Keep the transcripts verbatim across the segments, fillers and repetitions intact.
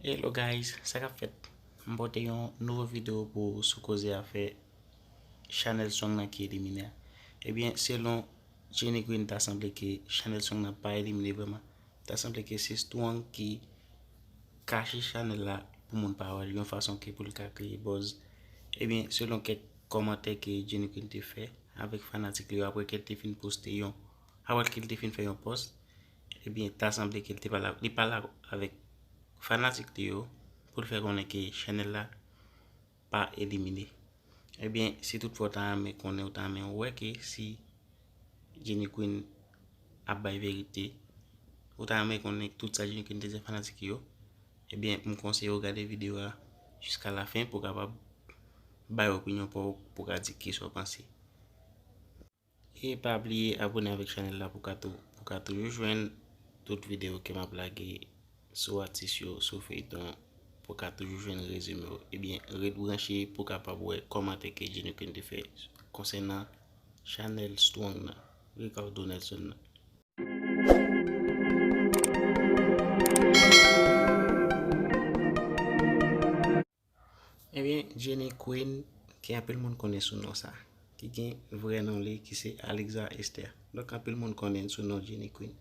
Hello guys, sa k ap fèt? M pote yon nouvo videyo pou sou koze afè Chanel Strong nan ki elimine a. Ebyen, selon Jenny Queen, ta sanble ke Chanel Strong nan pa elimine vrèman. Ta sanble ke se Strong ki kache Chanel la pou moun pa wè l, yon fason ke pou l ka kreye buzz. Ebyen, selon kèk kòmantè ke Jenny Queen te fè avèk fanatik li yo, apre ke l te fin poste yon, apre ke l te fin fè yon post, ebyen, ta sanble ke l te pale, li pale avèk fanatik li yo pou l fè konnen ke Chanel la pa elimine. Ebyen, si toutfwa w ta renmen konnen, ou ta renmen wè ke si Jenny Queen ap bay verite, ou ta renmen konnen tout sa Jenny Queen te di fanatik yo, ebyen, m konseye w gade videyo a jiska lafen pou w kapab bay opinyon pa w, pou w ka di kisa w panse. E pa bliye abòne avèk chanèl la pou ka tou-, pou ka toujou jwenn tout videyo ke m ap lage sou atis yo, sou feyton, pou ka toujou jwenn rezime yo. Ebyen, ret branche pou kapab wè kòmantè ke Jenny Queen te fè konsènan Chanel Strong nan, Ricardo Nelson nan. Ebyen, Jenny Queen, ke anpil moun konnen sou non sa, ki gen vrè non li, ki se Alexa Esther. Donk, anpil moun konnen sou non Jenny Queen.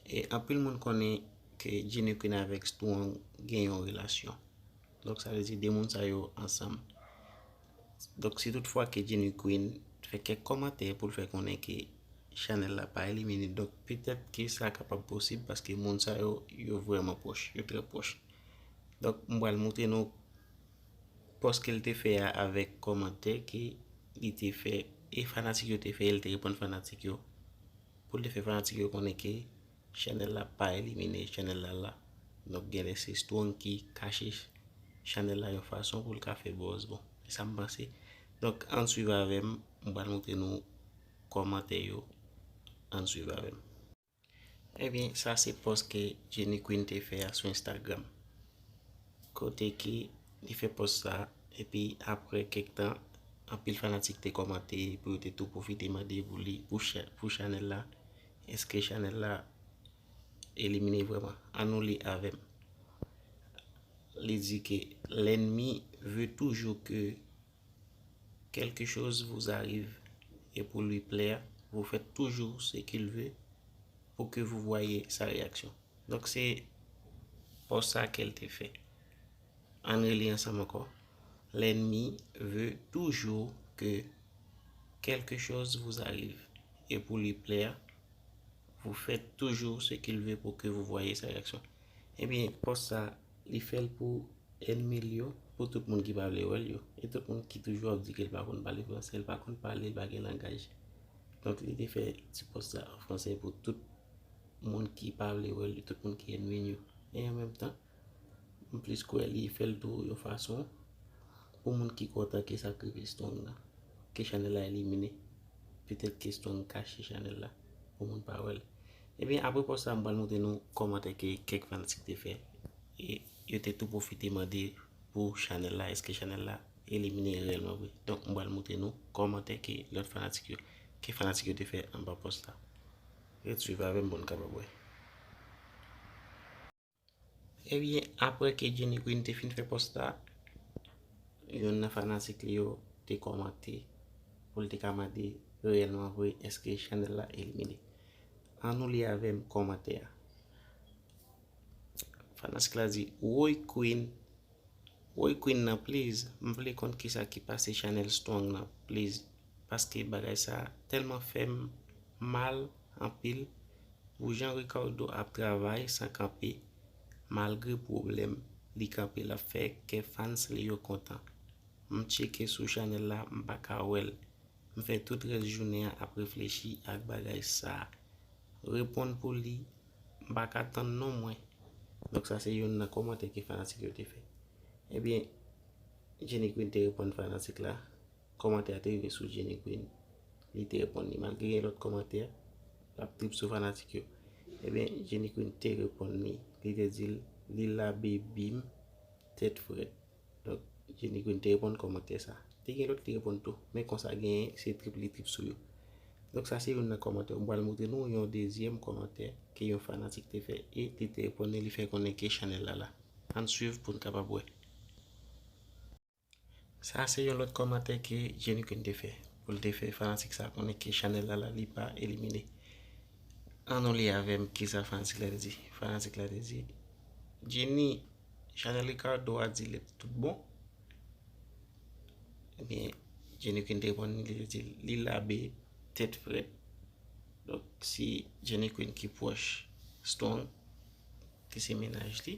E anpil moun konnen ke Jenny Queen avèk Strong gen yon relasyon. Donk, sa vle di de moun sa yo ansanm. Donk, si toutfwa ke Jenny Queen fè kèk kòmantè pou l fè konnen ke chanèl la pa elimine, donk petèt ke sa kapab posib paske moun sa yo, yo vrèman pwòch, yo trè pwòch. Donk, m pral montre nou pòs ke l te fè a avèk kòmantè ke li te fè e fanatik yo te fè, e l te reponn fanatik yo. Pou l te fè fanatik yo konnen ke chanèl la pa elimine, chanèl la la. Donk, genlè se Strong ki kache chanèl la yon fason pou l ka fè buzz. Bon, se sa m panse. Donk, ann swiv avè m, m pral montre nou kòmantè yo. Ann swiv avè m. Ebyen, sa se pòs ke Jenny Queen te fè a sou Instagram. Kote ke li fè pòs sa, epi apre kèk tan, anpil fanatik te kòmante, epi yo te tou pwofite mande pou li, pou cha-, pou chanèl la, èske chanèl la elimine vrèman? Ann nou li avè m. Li di ke l'ennemi veut toujours que quelque chose vous arrive et pour lui plaire, vous faites toujours ce qu'il veut pour que vous voyez sa réaction. Donk, se pòs sa ke l te fè. Ann reli ansanm ankò. L'ennemi veut toujours que quelque chose vous arrive et pour lui plaire, vous faites toujours ce qu'il veut pour que vous voyez sa réaction. Ebyen, pòs sa, li fè l pou ènmi l yo, pou tout moun ki pa vle wè l yo, e tout moun ki toujou ap di ke l pa konn pale fransè, l pa konn pale, l pa gen langaj. Donk, li te fè ti pòs sa an fransè pou tout moun ki pa vle wè l yo, tout moun ki ènmi l yo. E an menm tan, m plis kwè li fè l tou yon fason pou moun ki kontan ke sa k rive Strong nan, ke chanèl la elimine. Petèt ke Strong kache chanèl la pou moun pa wè l. Ebyen, apre pòs sa, m pral montre nou kòmantè ke kèk fanatik te fè. E yo te tou pwofite mande pou chanèl la, èske chanèl la elimine reyèlman vre. Donk, m pral montre nou kòmantè ke lòt fanatik yo, ke fanatik yo te fè anba pòs la. Ret swiv avè m pou n kapab wè. Ebyen, apre ke Jenny Queen te fin fè pòs la, youn nan fanatik li yo te kòmante pou l te ka mande reyèlman vre èske chanèl la elimine. Ann nou li avè m kòmantè a. Fanatik la di, woy Queen, woy Queen nan, please, m vle konn kisa ki pase chanèl Strong nan, please, paske bagay sa tèlman fè m mal anpil. Pou jan Ricardo ap travay san kanpe, malgre pwoblèm li kanpe l ap fè, kè fans li yo kontan. M tcheke sou chanèl la, m pa ka wè l. M fè tout rès jounen an ap reflechi ak bagay sa. Reponn pou li, m pa ka tann non mwen. Donk sa se youn nan kòmantè ke fanatik yo te fè. Ebyen, Jenny Queen te reponn fanatik la. Kòmantè a te rive sou Jenny Queen. Li te reponn li. Malgre gen lòt kòmantè, l ap trip sou fanatik yo. Ebyen, Jenny Queen te reponn li. Li te di l, li la baby m, tèt frèt. Donk, Jenny Queen te reponn kòmantè sa. Te gen lòt ki te reponn tou. Men konsa genyen, se trip li trip sou yo. Donk, sa se youn nan kòmantè. M pral montre nou yon dezyèm kòmantè ke yon fanatik te fè. E li te reponn li, li fè konnen ke chanèl la la. Ann swiv pou n kapab wè. Sa se yon lòt kòmantè ke Jenny Queen te fè. Pou l te fè fanatik sa konnen ke chanèl la la li pa elimine. Ann nou li avè m kisa fanatik la te di. Fanatik la te di, Jenny, chanèl Ricardo a di li tout bon. Ebyen, Jenny Queen te reponn li, li te di li labe tèt frèt. Donk, si Jenny Queen ki pwòch Strong, ki se mennaj li,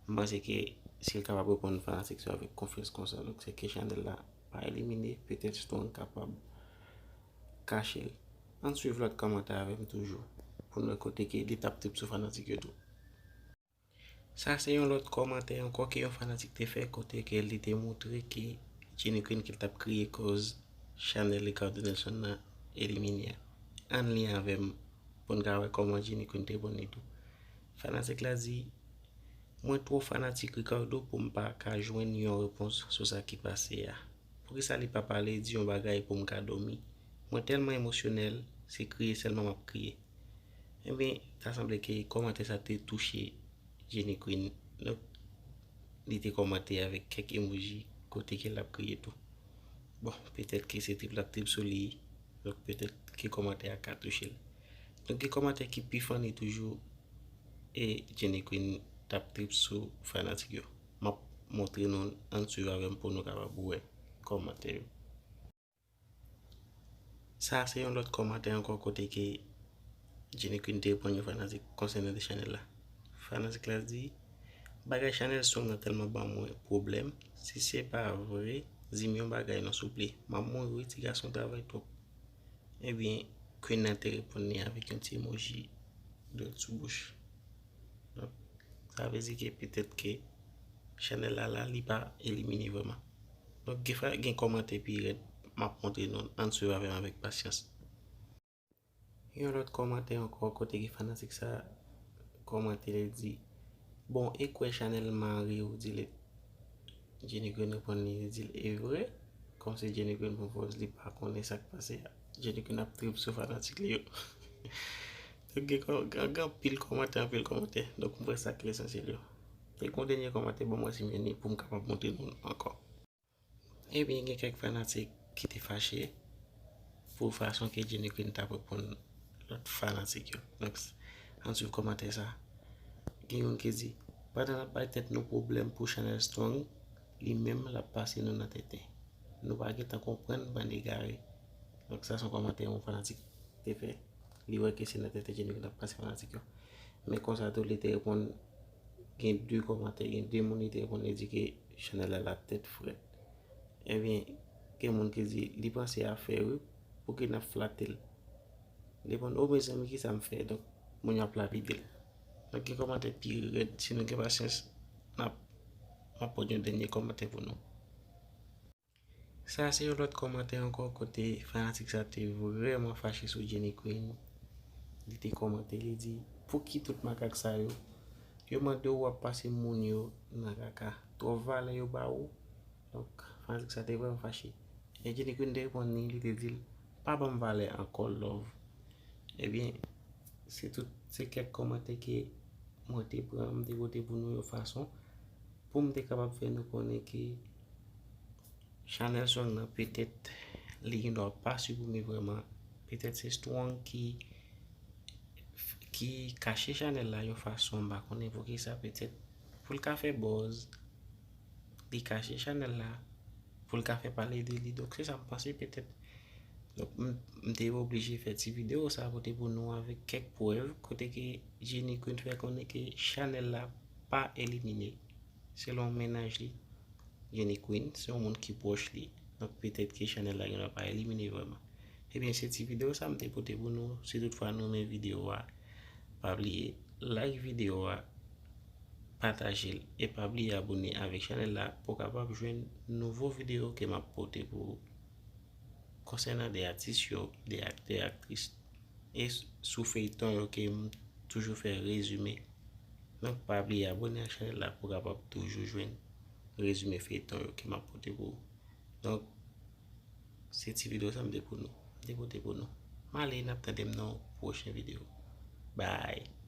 m panse ke si l kapab reponn fanatik yo avèk konfyans konsa, donk se ke chanèl la pa elimine, petèt Strong kapab kache l. Ann swiv lòt kòmantè avè m toujou, pou n wè kote ke li t ap trip sou fanatik yo tou. Sa se yon lòt kòmantè ankò ke yon fanatik te fè kote ke li te montre ke Jenny Queen ke l t ap kriye kòz chanèl Ricardo Nelson nan elimine a. Ann li avè m pou n ka wè kòman Jenny Queen te reponn li tou. Fanatik la di, mwen twò fanatik Ricardo pou m pa ka jwenn yon repons sou sa ki pase a. Poukisa li pa pale, di yon bagay pou m ka dòmi? Mwen tèlman emosyonèl, se kriye sèlman m ap kriye. Ebyen, ta sanble ke kòmantè sa te touche Jenny Queen. Donk, li te kòmante avèk kèk emoji kote ke l ap kriye tou. Bon, petèt ke se trip l ap trip sou li, donk petèt ke kòmantè a ka touche l. Donk, gen kòmantè ki pi funny toujou, e Jenny Queen t ap trip sou fanatik yo. M ap montre nou, ann swiv avè m pou nou kapab wè kòmantè yo. Sa se yon lòt kòmantè ankò kote ke Jenny Queen te reponn yon fanatik konsènan de chanèl la. Fanatik la di, bagay chanèl Strong nan tèlman ban mwen pwoblèm. Si se pa vre, di m yon bagay non souple. M ap mouri wi, ti gason travay twòp. Ebyen, Queen nan te reponn li avèk yon ti emoji dwèt sou bouch. Donk, sa vle di ke petèt ke chanèl la la, li pa elimine vrèman. Donk, gen, gen kòmantè pi rèd, m ap montre nou, ann swiv avè m avèk pasyans. Yon lòt kòmantè ankò, kote gen fanatik sa kòmante, li di, bon, e kwè chanèl mari w di li. Jenny Queen reponn li, li di l, e vre? Kòmsi Jenny Queen pran pòz li pa konnen sa k pase a. Jenny Queen ap trip sou fanatik li yo. Donk, gen, gen, gen anpil kòmantè, anpil kòmantè. Donk, m kwè sa k lesansyèl yo. E gen yon dènye kòmantè, ban m wè si m jwenn li pou m kapab montre nou ankò. Ebyen, gen kèk fanatik ki te fache pou fason ke Jenny Queen t ap reponn lòt fanatik yo. Donk, ann swiv kòmantè sa. Gen youn ki di, pandan n ap bay tèt nou pwoblèm pou chanèl Strong, li menm l ap pase nou nan tenten. Nou pa gentan konprann, bann egare. Donk, sa se yon kòmantè yon fanatik te fè. Li wè ke se nan tenten Jenny Queen ap pase fanatik yo. Men konsa tou, li te reponn, gen de kòmantè, gen de moun li te reponn, li di ke chanèl la la tèt frèt. Ebyen, gen moun ki di, li panse afè wi, pouki n ap flate l? Li reponn, o mezanmi, kisa m fè? Donk, moun yo ap lapide l. Donk, gen kòmantè pi rèd, si nou gen pasyans, n ap, m ap pote yon dènye kòmantè pou nou. Sa se yon lòt kòmantè ankò kote fanatik sa te vrèman fache sou Jenny Queen. Li te kòmante, li di, pouki tout makak sa yo? Yo mande w, w ap pase moun yo nan kaka. Twòp valè yo ba ou? Donk, fanatik sa te vrèman fache. E Jenny Queen te reponn li, li te di l, pa ban m valè ankò, love. Ebyen, se tout, se kèk kòmantè ke mwen te pran, m te pote pou nou yon fason pou m te kapab fè nou konnen ke chanèl Strong nan petèt li gendwa pa siprime vrèman. Petèt se Strong ki, ki kache chanèl la yon fason, m pa konnen poukisa, petèt pou l ka fè buzz, li kache chanèl la pou l ka fè pale de li. Donk, se sa m panse petèt. Donk, m, m te oblije fè ti videyo sa pote pou nou avèk kèk prèv kote ke Jenny Queen fè konnen ke chanèl la pa elimine. Selon mennaj li, Jenny Queen, se yon moun ki pwòch li. Donk, petèt ke chanèl la gendwa pa elimine vrèman. Ebyen, se ti videyo sa m te pote pou nou. Si toutfwa nou renmen videyo a, pa bliye like videyo a, pataje l e pa bliye abòne avèk chanèl la pou w kapab jwenn nouvo videyo ke m ap pote pou ou konsènan de atis yo, de aktè, aktris. E s-, sou feyton yo ke m toujou fè rezime. Donk, pa bliye abòne ak chanèl la pou w kapab toujou jwenn rezime feyton yo ke m ap pote pou ou. Donk, se ti videyo sa m te pou nou, m te pote pou nou. M ale, n ap tande m nan yon pwochen videyo. Bye!